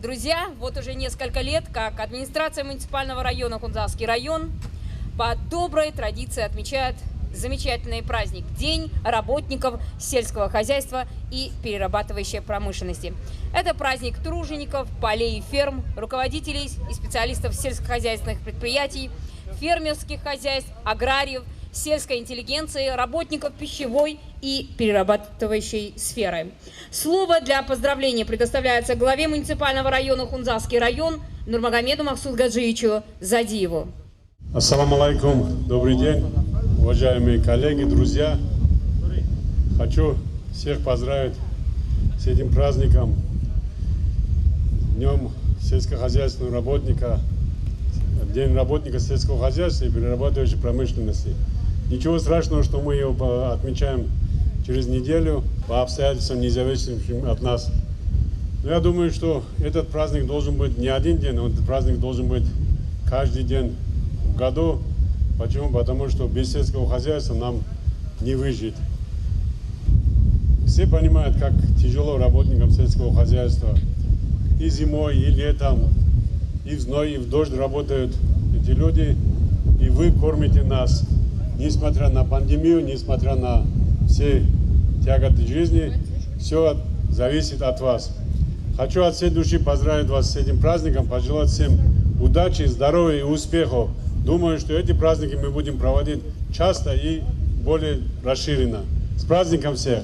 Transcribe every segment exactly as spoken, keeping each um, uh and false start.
Друзья, вот уже несколько лет, как администрация муниципального района Хунзахский район по доброй традиции отмечает замечательный праздник — День работников сельского хозяйства и перерабатывающей промышленности. Это праздник тружеников, полей и ферм, руководителей и специалистов сельскохозяйственных предприятий, фермерских хозяйств, аграриев, сельской интеллигенции, работников пищевой и перерабатывающей сферы. Слово для поздравления предоставляется главе муниципального района Хунзахский район Нурмагомеду Максудгаджиевичу Задиеву. Ассаламу алейкум, добрый день, уважаемые коллеги, друзья. Хочу всех поздравить с этим праздником, Днем сельскохозяйственного работника, День работника сельского хозяйства и перерабатывающей промышленности. Ничего страшного, что мы его по- отмечаем через неделю по обстоятельствам, независящим от нас. Но я думаю, что этот праздник должен быть не один день, этот праздник должен быть каждый день в году. Почему? Потому что без сельского хозяйства нам не выжить. Все понимают, как тяжело работникам сельского хозяйства. И зимой, и летом, и в зной, и в дождь работают эти люди. И вы кормите нас. Несмотря на пандемию, несмотря на все тяготы жизни, все зависит от вас. Хочу от всей души поздравить вас с этим праздником, пожелать всем удачи, здоровья и успехов. Думаю, что эти праздники мы будем проводить часто и более расширенно. С праздником всех!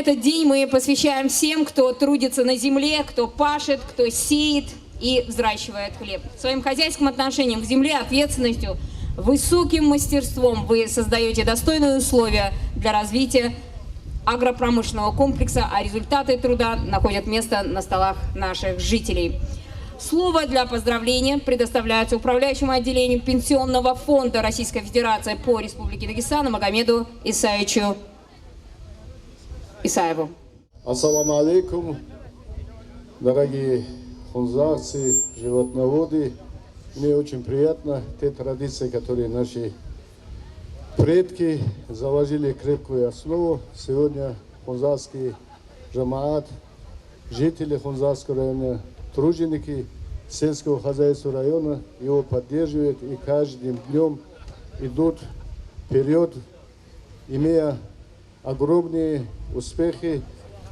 Этот день мы посвящаем всем, кто трудится на земле, кто пашет, кто сеет и взращивает хлеб. Своим хозяйским отношением к земле, ответственностью, высоким мастерством вы создаёте достойные условия для развития агропромышленного комплекса, а результаты труда находят место на столах наших жителей. Слово для поздравления предоставляется управляющему отделению Пенсионного фонда Российской Федерации по Республике Дагестан Магомеду Исаевичу Исаеву. Ассаламу алейкум, дорогие хунзарцы, животноводы. Мне очень приятно те традиции, которые наши предки заложили крепкую основу. Сегодня хунзарский жамаат, жители Хунзарского района, труженики сельского хозяйства района его поддерживают и каждым днём идут вперёд, имея огромные успехи.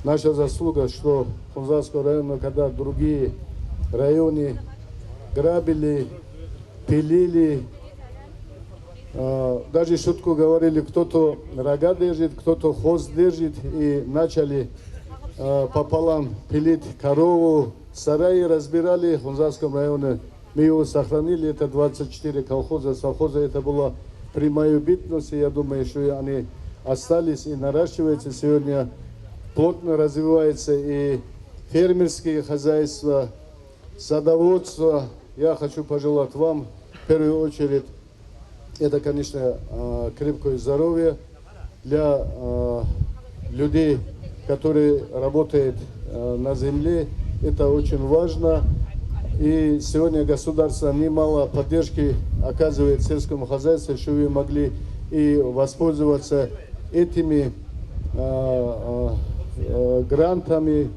Наша заслуга, что Хунзарского района, когда другие районы грабили, пилили, а, даже шутку говорили, кто-то рога держит, кто-то хвост держит, и начали, а, пополам пилить корову, сараи разбирали в Хунзарском районе. Мы его сохранили, это двадцать четыре колхоза, совхоза, это было при моей бытности, я думаю, что они остались и наращиваются. Сегодня плотно развивается и фермерские хозяйства, садоводство. Я хочу пожелать вам, в первую очередь, это, конечно, а, крепкое здоровье для, а, людей, которые работают, а, на земле. Это очень важно. И сегодня государство немало поддержки оказывает сельскому хозяйству, чтобы вы могли и воспользоваться этими, а, а, а, грантами,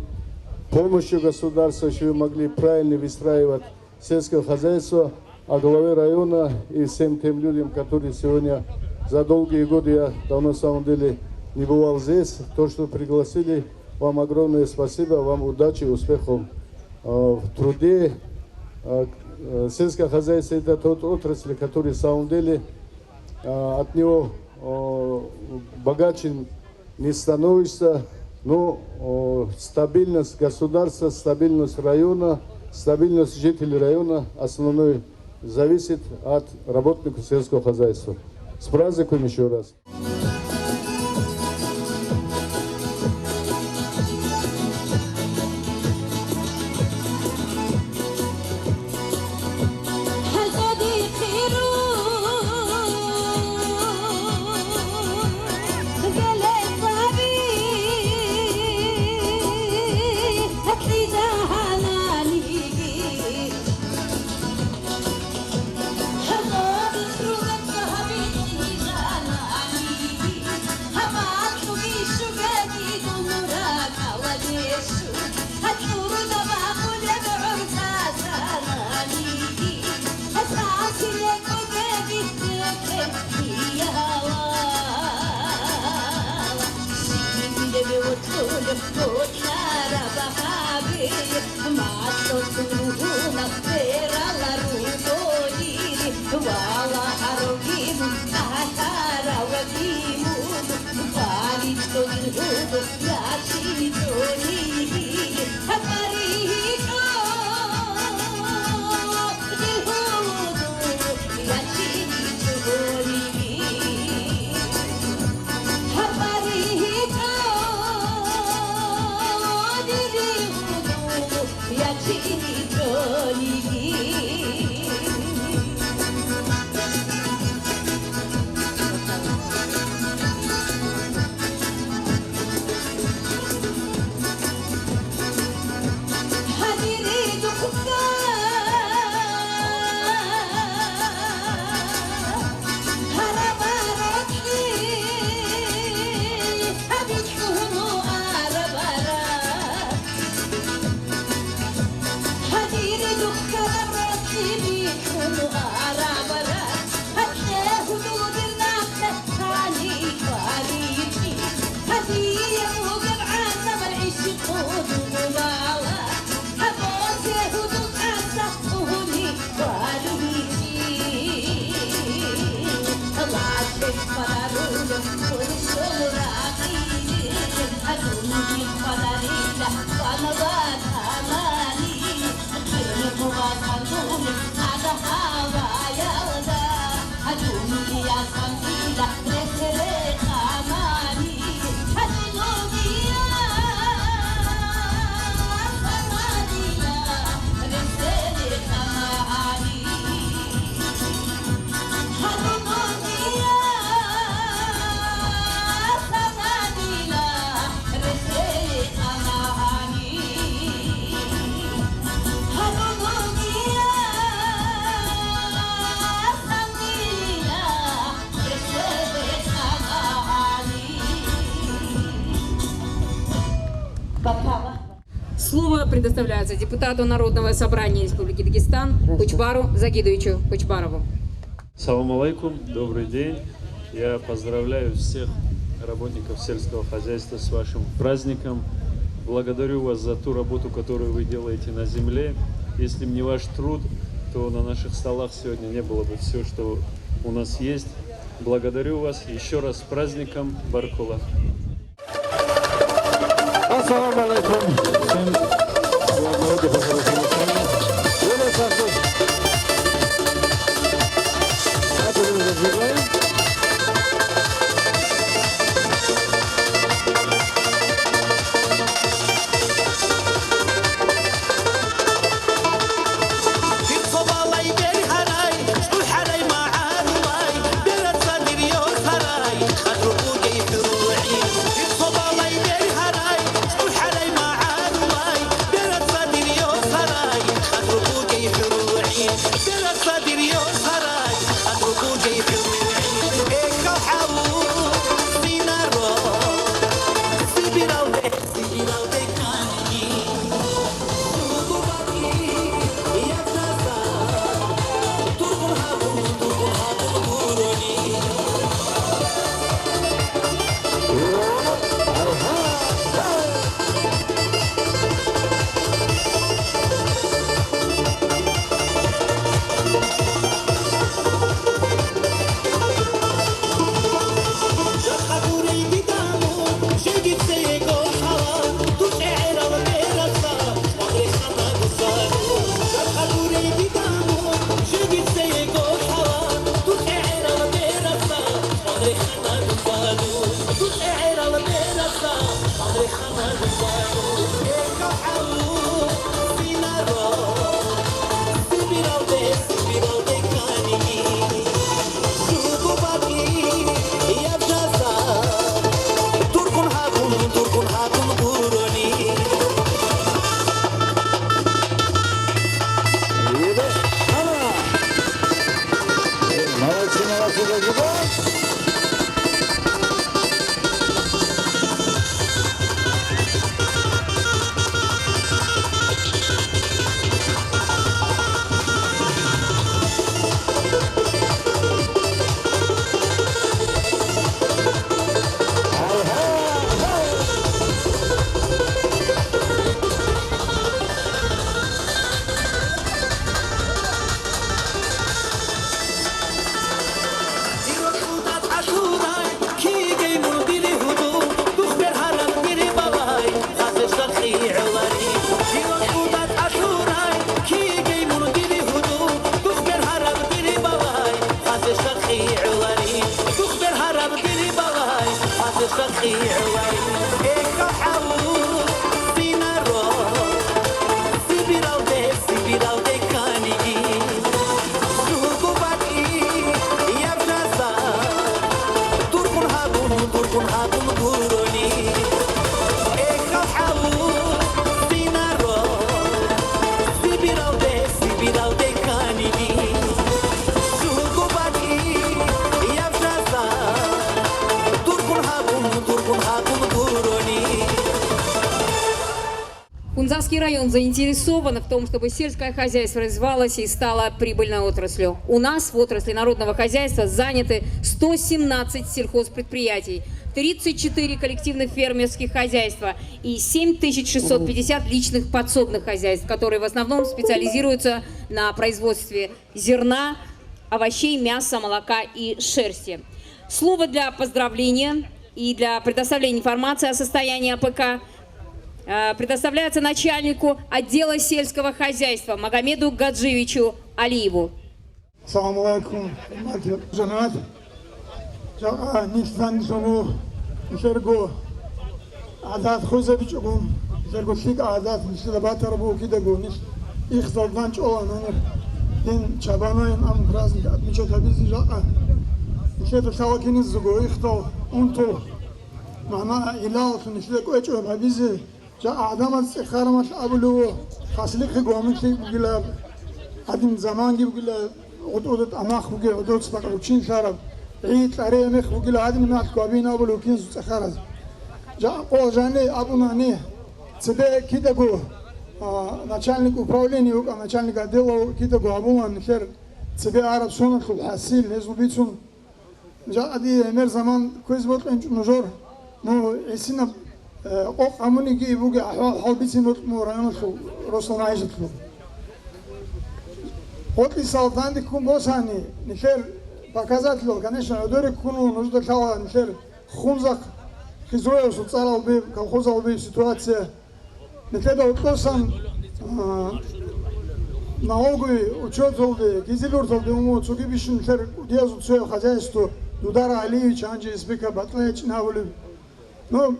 помощью государства, чтобы вы могли правильно выстраивать сельского хозяйства, а главе района и всем тем людям, которые сегодня, за долгие годы я давно, на самом деле, не бывал здесь, то, что пригласили, вам огромное спасибо, вам удачи, успехов, э, в труде. Э, э, сельское хозяйство — это тот отрасль, который, на самом деле, э, от него, э, богаче не становишься, но, о, стабильность государства, стабильность района, стабильность жителей района основной зависит от работников сельского хозяйства. С праздником ещё раз! Предоставляется депутату Народного собрания Республики Дагестан Кучбару Загидовичу Кучбарову. Салам алейкум, добрый день. Я поздравляю всех работников сельского хозяйства с вашим праздником. Благодарю вас за ту работу, которую вы делаете на земле. Если б не ваш труд, то на наших столах сегодня не было бы все, что у нас есть. Благодарю вас еще раз с праздником, баркула. Ассаламу алейкум. Всем приятного отдыха, хорошего настроения. Юрий Александрович, а то мы зажигаем. Кунзахский район заинтересован в том, чтобы сельское хозяйство развивалось и стало прибыльной отраслью. У нас в отрасли народного хозяйства заняты сто семнадцать сельхозпредприятий, тридцать четыре коллективных фермерских хозяйства и семь тысяч шестьсот пятьдесят личных подсобных хозяйств, которые в основном специализируются на производстве зерна, овощей, мяса, молока и шерсти. Слово для поздравления и для предоставления информации о состоянии А П К, э, предоставляется начальнику отдела сельского хозяйства Магомеду Гаджиевичу Алиеву. Салам алейкум, хӀурматиял жамагӀат. Жакъа нилъ занисану, нилъерго гӀадат хвезабичӀого, нилъерго лъикӀа гӀадат нилъеда батараб буго кидаго, нилъ ихзалдан чӀола нуни. Дин чабанайин ам праздник отмечать гьабизе жакъа. Нилъеда лъала кинизего ихзал унтул, магӀна илалалъун нилъеда кӀвечӀо гьабизе. Жа гӀадамаз цӀехарамалъ абулев, хаслихъего гьамитлъи бугила, гьадин заманги бугила, гӀутӀуда тӀамах бугел, гӀудуц бакӀ гьучинлъараб, гӀи кьарей мех бугила, гьадин малъго абин абулев кинсу цӀехараз. Жа къо жани абунани, цебе кидаго А, начальник управления вукӀа, начальник отдела кидаго гьабулан нилъер цебе араб соналъул хӀасил, гьезул бицун. Жакъа дие гӀемер заман кквез бокьанчӀо нужер, ну, гӀисинаб, э, къокъ гьамуниги бугеб ахӀвал-хӀал бицин бокьун районалъул росал рагӀижалъул. Гъоркьисал данде ккун босани, нилъер показатель, конечно, гӀодоре ккун нужда лъала нилъер Хунзахъ, Хизруевсул цӀаралби, колхозалби ситуация. Нилъеда гьоркьосан, а, налоговый учёталде, кизилурталде уму цоги бищун нилъер кӀудиязул цояв хозяйство Дудар Алиевич, гьанже СПК Батлай гьечӀин абулеб. Ну,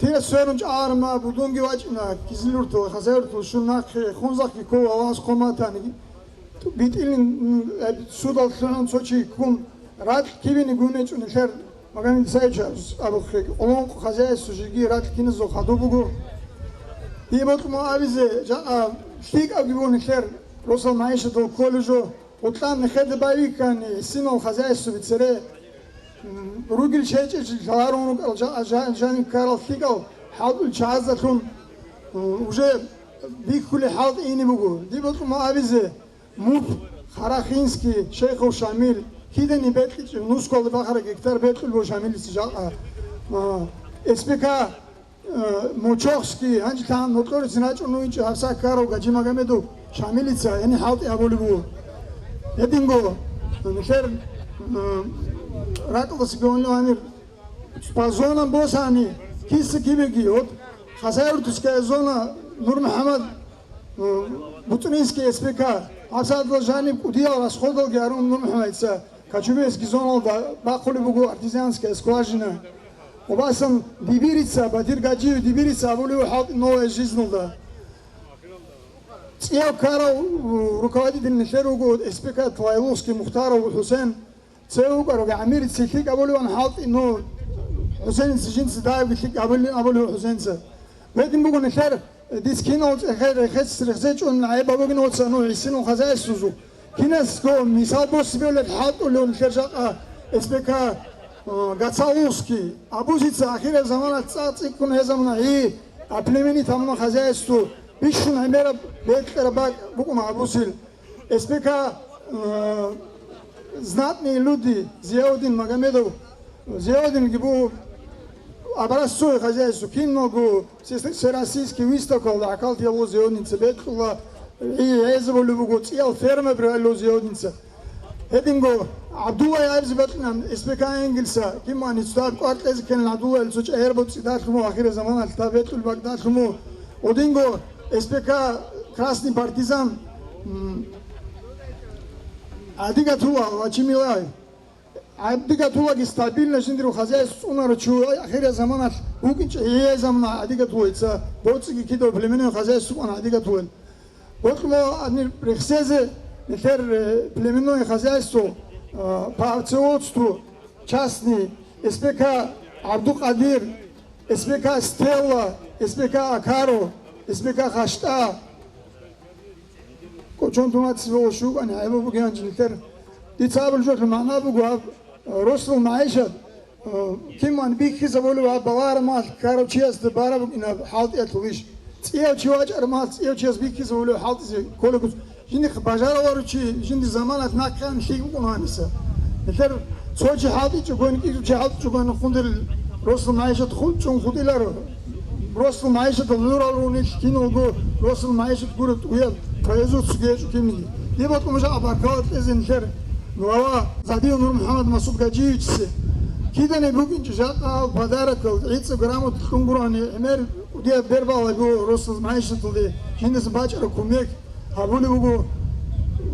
тие сверун чӀарма будунги вачӀина, кизилуртал, хозяйствоялъул щун нахъе, Хунзахъги ккола, Аллагьас хъван батани, битӀилин, м, э, судалъ лъугӀун цо чи ккун, ракь кибине гунечӀо нилъер Магомед Исаевич абухъе, къолонкъ хозяйство жеги ракь киназул хадуб буго. Дие бокьун абизе, жакъа лъикӀабги буго нилъер росал магӀишатал кколеб жо, гъутӀан нехеда байбихьани, гӀисинал хозяйствоби цере, м, ругел чечӀечӀел лъаларун рукӀарал жа-, жа-, жаниб ккарал лъикӀал хӀалтӀул чагӀаздалъун, м, уже бихьулеб хӀалтӀи ине буго. Дие бокьун абизе, Муп, Харахинский, Шейхов Шамил, кидани бекьичӀеб, нускалда бахара гектар бекьулеб буго Шамилица жакъа. А, СПК, а, Мочохский, гьанже тагьан гьоркьорецин рачӀун вугинчӀо гьабсагь ккарав Гажимагомедов Шамилица, гьениб хӀалтӀи гьабулеб буго. Гьединго, нилъер, а, ракьалдаса бегьулев гьанир по зонам босани, киса кибеги, вот, Хасавюртовская зона, Нурмухьаммад, БуцӀринский СПК, гьабсагӀаталда жаниб кӀудиял расходалги гьарун Нурмухьаммадица, Кочубейский зоналда бахъулеб буго артезианская скважина. Убасан Дибирица, Батир Гаджиев Дибирица абулев хӀалтӀи «Новая жизньалда». ЦӀияв ккарав, у, руководитель нилъер вуго СПК Твайловский Мухтаров ХӀусен. Цеве вукӀарав ГӀамир цилъи кӀабуливан хӀалтӀи, ну, ХӀусеница жинца дагьабги лъикӀ гьабулин абулев ХӀусеница. Гьедин буго нилъер, э, дицин кинал цӀехе рехец рехсечӀун гӀайиб гьабугин оца, ну, гӀисинал хозяйствозул. Кинасго мисал босизе бегьулеб хӀалтӀулев нилъер жакъа СПК, э, Гацаловский. Абусица ахираб заманалъ цӀакъ цӀикӀкӀун гьезамуна гьи, оплеменить гьабуна хозяйство, бищун гӀемераб бекьараб бакӀ букӀуна абусил. СПК, э, «Знатные люди», Зияудин Магомедов, Зияудинги буго образцовое хозяйство, киналго всероссийский выставкалда гӀахьаллъиялъул Зияудинца бекьула, гьезабулеб буго цӀиял фермер ралъул Зияудинца. Гьединго ГӀабдулла абизе бокьилан СПК Энгельса, кимани цо дагьаб кӀвар кьезе ккелин ГӀабдуллаил цо чӀегӀер боцӀи далъун, ахираб заманалъ дагьаб бекьулеб бакӀ далъун. Гьединго СПК «Красный партизан», м, ГӀадигатула ва Чимилай. ГӀадигатулаги стабильно жиндир хозяйство цӀунаро чу, ахираб заманалъ букӀинчӀо гьей замана ГӀадигатулайца, боцӀиги кидав племенное хозяйство кьана ГӀадигатулайил. Бокьун буго гьанир рехсезе нилъер, э, племенное хозяйство, э, по овцеводству частный, СПК «ГӀабдукъадир», СПК «Стелла», СПК «Акаро», СПК «ХӀаштӀа». Кочон тумац бо шугани гӀайба бугеанчи нилъер. Дица абулеб жоялъул магӀна буго гьаб, э, росул магӀишат, Э, киман бихьизабулев гьаб балагьараб мал ккарав чиясда бараб букӀинаб хӀалтӀиялъул иш. ЦӀияв чи вачӀараб мал цӀияв чияс бихьизабулев хӀалтӀизе кколаго, жиндихъ бажараларучи, жинди заманалъ нахъе ан лъикӀ букӀун гьаниса. Нилъер цо чи хӀалтӀичӀого, кӀиго чи хӀалтӀичӀого, хундел росул магӀишат хутӀун хутӀиларо. Росул магӀишатал гӀурал рунилъ киналго росул магӀишат гуреб тӀуяб производство гьечӀо кинниги. Дие бокьун буго жакъа баркала кьезе нилъер глава Задиев Нурмухьаммад Масуд Гаджиевичица. Киданиги букӀинчӀо жакъа подарокал, гӀицӀго грамота кьун гурони, гӀемер кӀудияб бербалаго росул магӀишаталде жиндасан бачӀараб кумек гьабулеб буго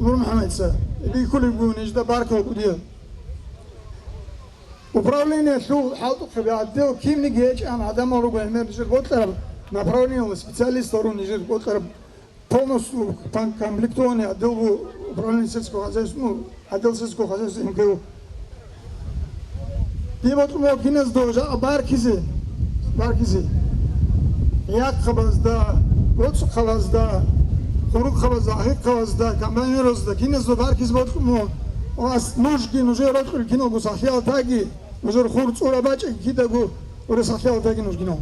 Нурмухьаммадица. Бихьулеб буго нижда баркала кӀудияб. Управлениялъул хӀалтӀухъе отдел кибниги гьечӀеб гӀадамал руго гӀемер нижер бокьараб направлениялъ специалистал руго нижер бокьараб полностью ком-, комплектованный отдел буго управление сельского хозяйства, ну, отдел сельского хозяйства МГУ. Дие бокьун буго киназда жакъа баркизе, баркизе. Яхъабазда, ГоцӀухъабазда, Хурухъабазда, Ахикъабазда, комбайнерозда, киназда баркизе бокьун буго. Вас нужги, нужер рокьул киналго сахлъиялдаги, нужер хур цӀура бачӀаги кидаго, уре сахлъиялдаги нужгинал.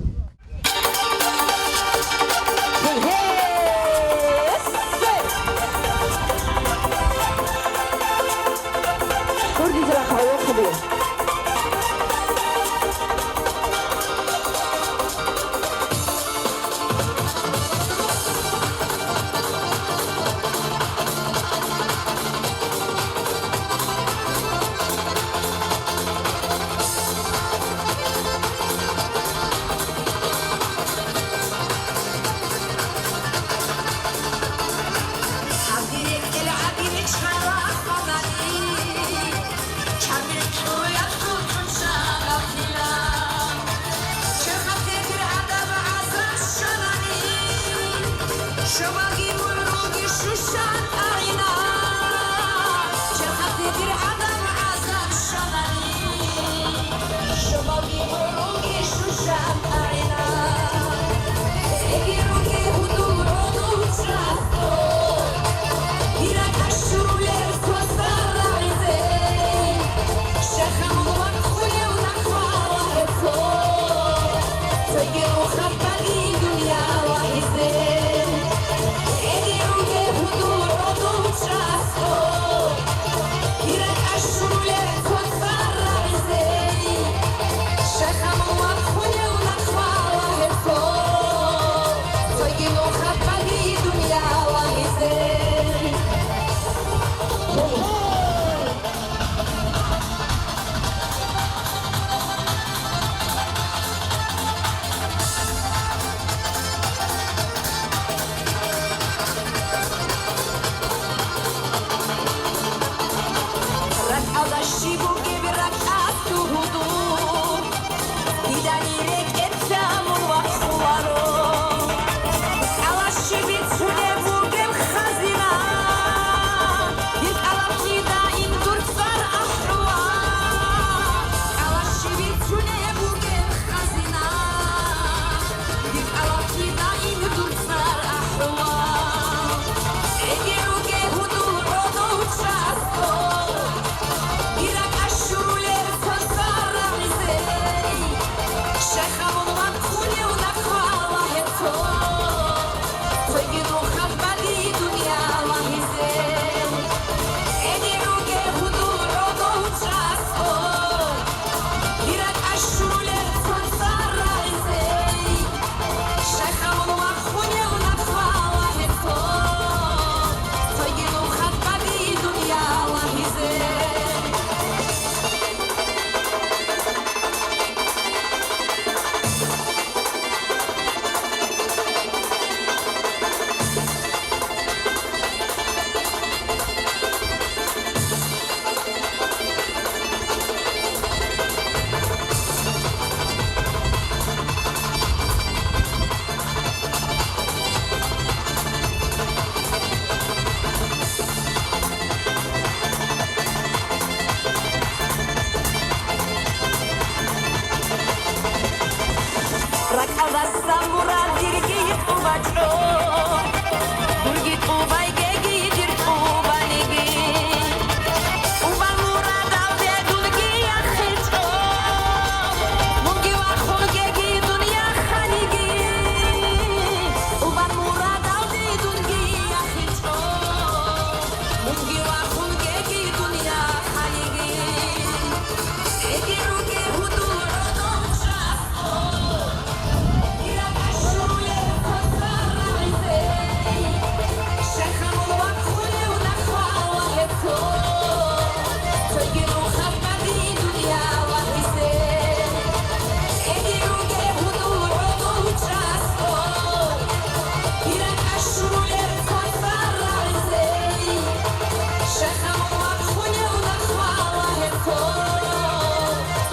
Шабаги гӀуруги шушан тӀагӀина, чахъаде дир гӀадан гӀазаб щванани. Шабаги гӀуруги шушан тӀагӀина, эги руги гьудул гӀодов часто, гьира кашурулер цоцал рагӀизе. Шахамул вахъунев нахъвала гьесо, цоги рухаб бали дунъя вагьизе. Эги руге гьудул гӀодов часто, гьира кашурулер цоцал рагӀизе. Шахамул вахъунев нахъвала гьесо, цоги рухаб бали дунъя вагьизе. РакӀалда щиб бугеб ракӀалъул гьудул, кидани рекӀелъа мун вахъуларо. Калащи бицунеб бугеб хазина, дир кӀалалъи даим дур цӀар ахӀула. Калащи бицунеб бугеб хазина, дир кӀалалъи даим дур цӀар ахӀула. Эги руге гьудул гӀодов часто, гьира кашурулер цоцал рагӀизе. Шахамул вахъунев нахъвала гьесо, цоги рухаб бали дунъя вагьизе. Эги руге гьудул гӀодов часто, гьира кашурулер цоцал рагӀизе. Шахамул вахъунев нахъвала гьесо, цоги рухаб бали дунъя вагьизе. РакӀалдаса мурад дирги тӀубачӀо, дурги тӀубайгеги дир тӀубаниги. ТӀубан мурадалде дунги яхъичӀо, мунги вахунгеги дун яханиги. ТӀубан мурадалде дунги яхъичӀо, мунги вахунгеги дун яханиги. Эги руге гьудул гӀодов часто, гьира кашурулер цоцал рагӀизе. Шахамул вахъунев нахъвала гьесо, цоги рухаб бали дунъя вагьизе. Эги руге гьудул гӀодов часто, гьира кашурулер цоцал рагӀизе. Шахамул вахъунев нахъвала гьесо,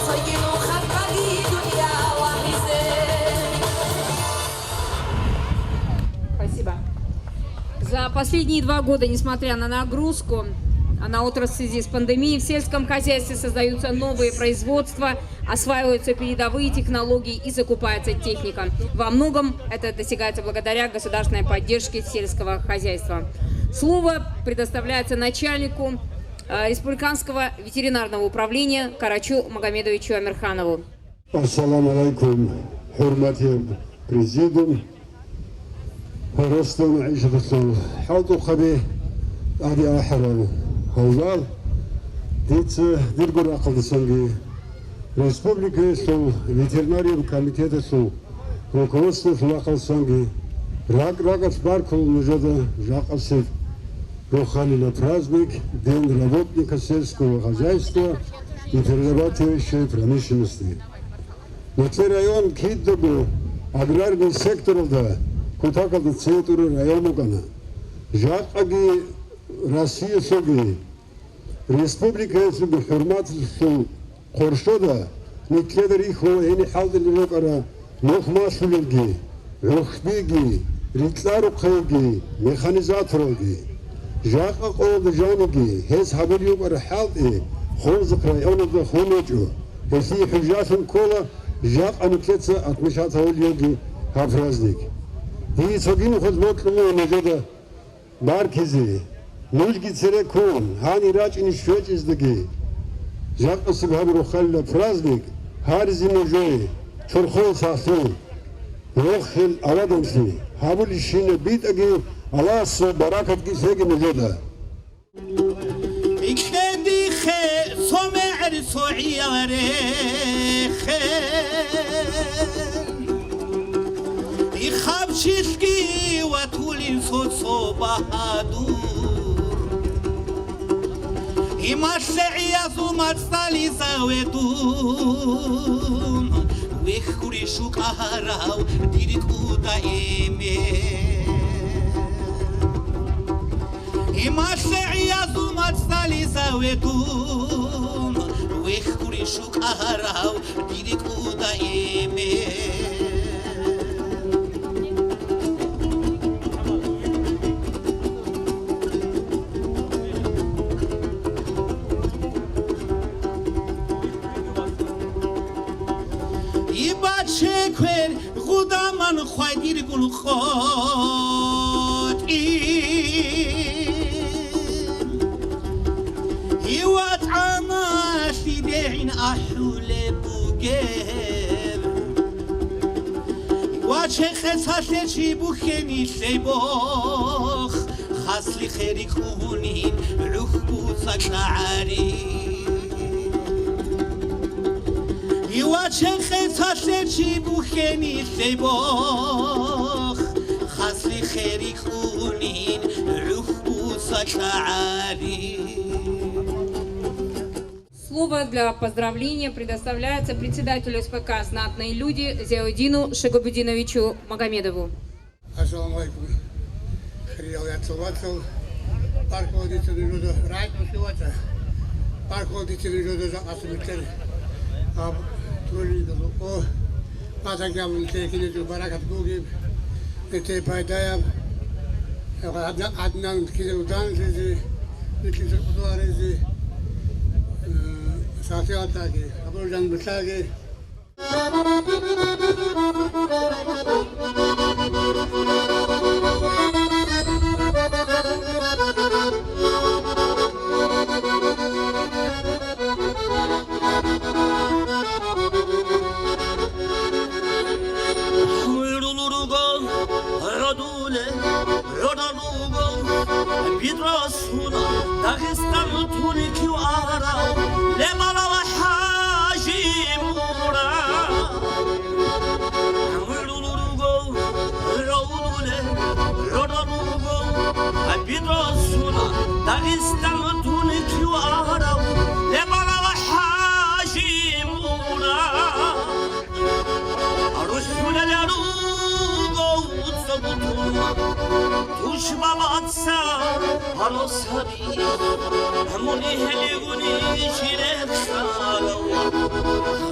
цоги рухаб бали дунъя вагьизе. Спасибо. За последние два года, несмотря на нагрузку, а на отрасль в связи с пандемией, в сельском хозяйстве создаются новые производства, осваиваются передовые технологии и закупается техника. Во многом это достигается благодаря государственной поддержке сельского хозяйства. Слово предоставляется начальнику, э, республиканского ветеринарного управления Карачу Магомедовичу Амирханову. Ассаламу гӀалайкум, хӀурматияв президиум, Ростов ГӀишаталъул хӀалтӀухъаби, тӀаде ахӀарал гьавзал. Дица дирго рахъалдасанги, республикаялъул ветеринариял комитеталъул руководствоялъул рахъалдасанги ракӀ-ракӀалъ баркула нужеда жакъасеб роханила праздник, День работника сельского хозяйства и перерабатывающей промышленности. Нилъер район кидаго аграрный секторалда кутакалда цӀикӀкӀараб район букӀана. Жакъаги Россиялъулги республикаялъулги хӀурматалъул къоршода нилъеда рихьула гьениб хӀалтӀулел рукӀарал нухмалъулелги, гӀухьбиги, Рикьарухъайги, механизаторалги, жакъа къоялда жаниги гьез гьабулеб букӀараб хӀалтӀи Хунзахъ районалда хун гьечӀо. Гьелъие хӀужалъун ккола жакъа нилъеца отмечать гьабулебги гьаб праздник. Дие цоги нухалъ бокьун буго нужеда баркизе. Нужги цере ккун, гьанир рачӀине щвечӀездаги, жакъасеб гьаб рохалила праздник гьаризе нужее, чорхое сахлъи, рохел аваданлъи, гьабулебщинаб битӀаги, Аллагьасул баракатги лъеги нужеда. Кьедихъе цо мегӀер цо гӀиял рехе. Ихаб чилъги ватулин цо-цо багьадур. Ималъе гӀиязул мацӀализаве дун, вехьури шукӀарав дир кӀуда эмен. Ималъе гӀиязул мацӀализаве дун, вехьури шукӀарав дир кӀуда эмен. Иба чеквер гъудаман хвайдиргун къотӀи. ИватӀаналъи дегӀин ахӀулеб бугеб. Ва чехъе цалъе чи бухьенилъей бох, хасли хери кьунин гӀухь буца кьагӀари. Ивачехъе цалъе чи бухьенилъей бох, хасли хери кьунин гӀухь буца кьагӀари. Слово для поздравления предоставляется председателю С П К «Знатные люди» Зиаудину Шегобудиновичу Магомедову. Ассаламу алейкум. Хириял яцал вацал. Баркула дица нужеда рагӀ бусивача. Баркула дица нужеда жакъасеб микьер. Аб турин о. Патагам нилъее киназул баракат бугеб. Нилъее пайдаяб. Гьадна-, гьадинан киназул данлъизе, нилъеца къудуаризе, э, сахлъиялдаги, абуржан буцаги. ГӀурул руго гӀодулел, гӀорал руго бидрасуна, Дагъистан туркив арав, лебалав ХӀажи Мурад. ГӀурул руго гӀодулел, гӀорал руго бидрасуна, Дагъистан туркив арав, лебалав ХӀажи Мурад. РухӀулел руго цӀакъ тун, тушбабаца гьарос гьаби, муни гьелигуни жирехъарав,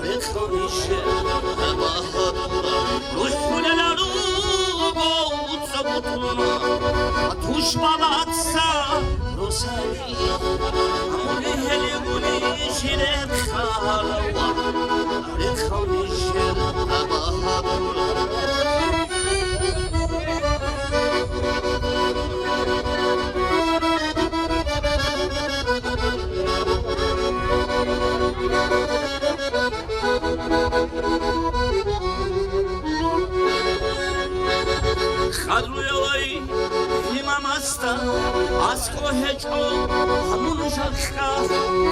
рехъанищ гьабагьадура. РухӀулел руго цӀакъ тун, тушбабаца росаби, муни гьелигуни жирехъарав. Къадруялай имамасда аскӀо гьечӀо гьамун жакъа,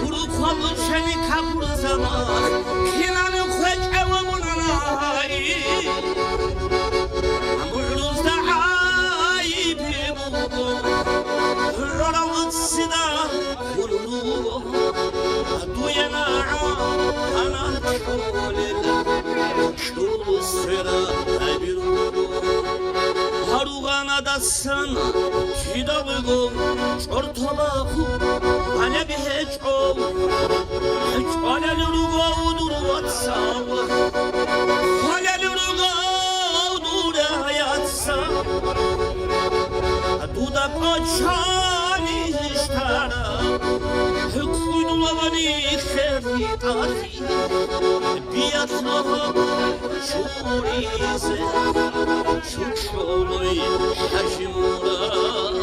гурухъ валучени капур замах, кинани хвечӀев абунанай. ГӀумрузда гӀайиб буго, гӀурал ццидал гьурулго, дуе нагӀана кьолел. Гьаругъанадасан кидалго чӀортабахъу гьалеб гьечӀо, чӀвалел руго дур вацал, хвалел руго дур яц. Дуда кӀочон иш тараб, хӀукъуй дула ва нилъер ритӀалъи, биялъ логьо чуризе, чучӀолой ХӀажимурад.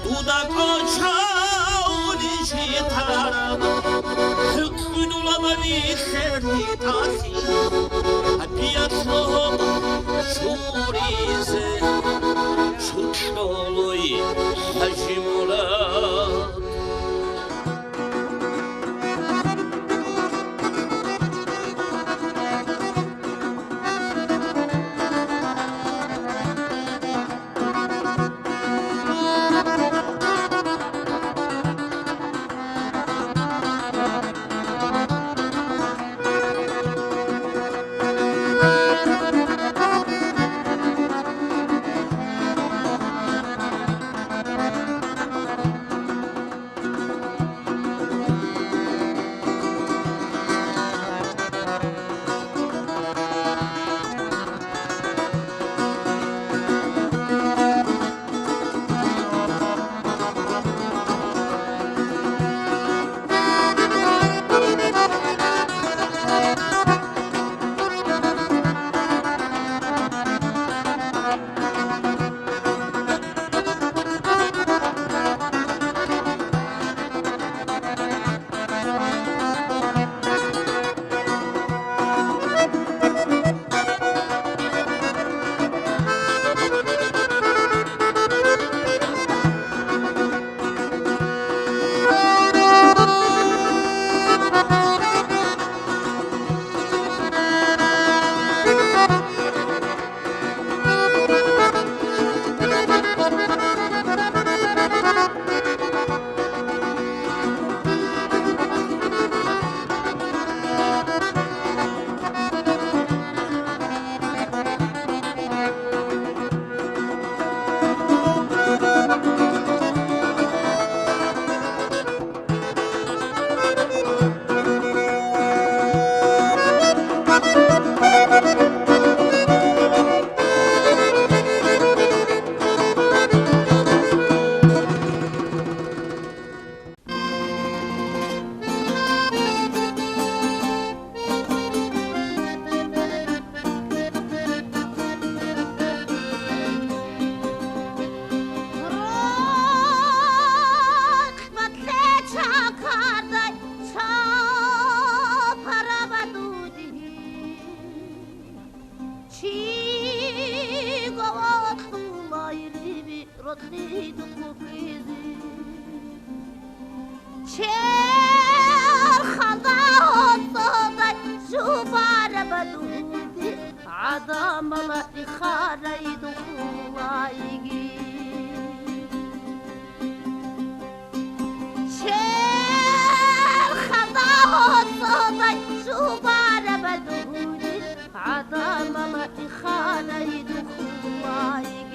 Дуда кӀочон иш тараб, хӀукъуй дула ва нилъер ритӀалъи, биялъ логьо чуризе, чучӀолой ХӀажимурад. Рахматлъе чакардай чапарабадуди. Чи гаватлъулайриби рокьидухъ букӀизе. Черхалда гьоцӀодай жубараб дуди гӀадамала ихарай духулайги. Черхалда гьоцӀодай жубараб дуди гӀадамала ихарай духулайги.